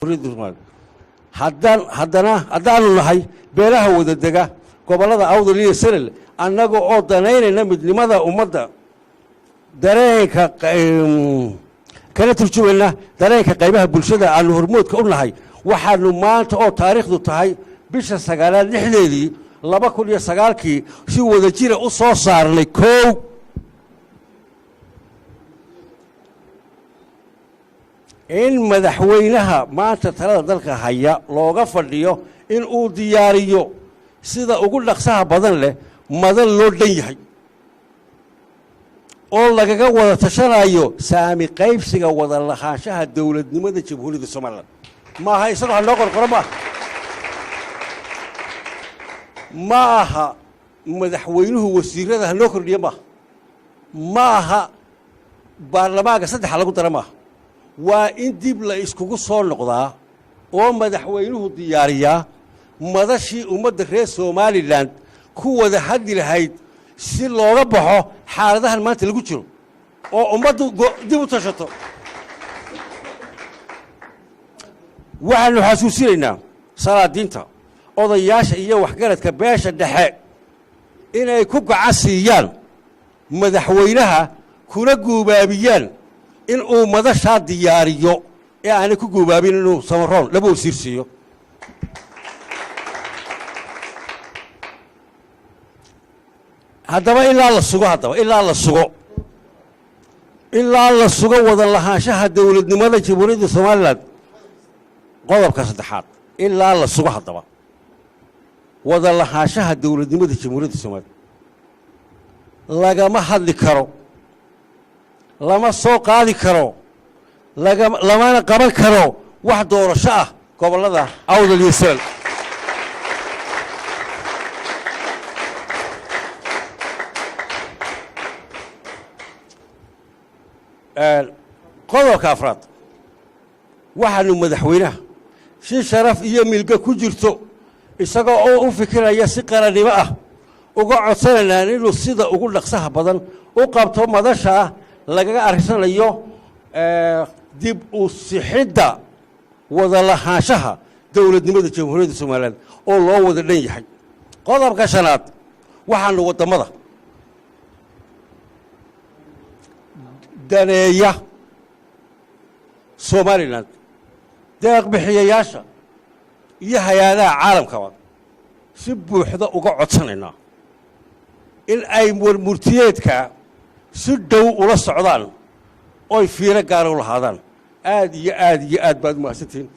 Haddaan haddana haddaanu nahay beelaha wada dega gobollada Awdal iyo Selel, annaga oo danaynayna midnimada ummadda, dareenka kala turjumayna dareenka qaybaha bulshada aanu hormoodka u nahay, waxaanu maanta oo taariikhdu tahay bisha 9aad 6deedii 2009kii si wada jira u soo saarnay: kow, in madaxweynaha maanta talada dalka haya looga fadhiyo in uu diyaariyo sida ugu dhaqsaha badan leh madan loo dhan yahay oo lagaga wada tashanayo saami qaybsiga wada lahaanshaha dowladnimada Jamhuuriyadda Somalilan. Maaha isagoo ha noo qorqoro, maaha, ma aha madaxweynuhu wasiirada ha noo kordhiyo, maaha, ma aha baarlamaanka saddexa lagu dara, maaha. Waa in dib la iskugu soo noqdaa oo madaxweynuhu diyaariyaa madashii ummadda reer Somalilan ku wada hadli lahayd si looga baxo xaaladahan maanta lagu jiro oo ummaddu dib u tashato. Waxaanu xasuusinaynaa salaadiinta, odayaasha iyo waxgaradka beesha dhexe inay ku gacan siiyaan madaxweynaha, kuna guubaabiyaan in uu madashaa diyaariyo ee aanay ku guubaabin inuu Samaroon laba wasiir siiyo. Haddaba ilaa la sugo, haddaba ilaa la sugo, ilaa la sugo wada lahaanshaha dowladnimada Jamhuuriyadda Somalilan, qodobka saddexaad, ilaa la sugo haddaba wada lahaanshaha dowladnimada Jamhuuriyadda Somalilan, lagama hadli karo, lama soo qaadi karo, lamana qaban karo wax doorasho ah gobollada Awdal iyo Sel. Qodobka afraad, waxaanu madaxweynaha si sharaf iyo milga ku jirto, isagoo oo u fikiraya si qarannimo ah, uga codsanaynaa inuu sida ugu dhaqsaha badan u qabto madasha lagaga arrisanayo dib u sixidda wada lahaanshaha dowladnimada Jamhuuriyadda Somalilan oo loo wada dhan yahay. Qodobka shanaad, waxaanu waddamada daneeya Somalilan, deeq bixiyayaasha iyo hay-adaha caalamkaba si buuxda uga codsanaynaa in ay warmurtiyeedka si dhow ula socdaan oy fiiro gaara u lahaadaan. Aad iyo aad iyo aad baad umahadsantihiin.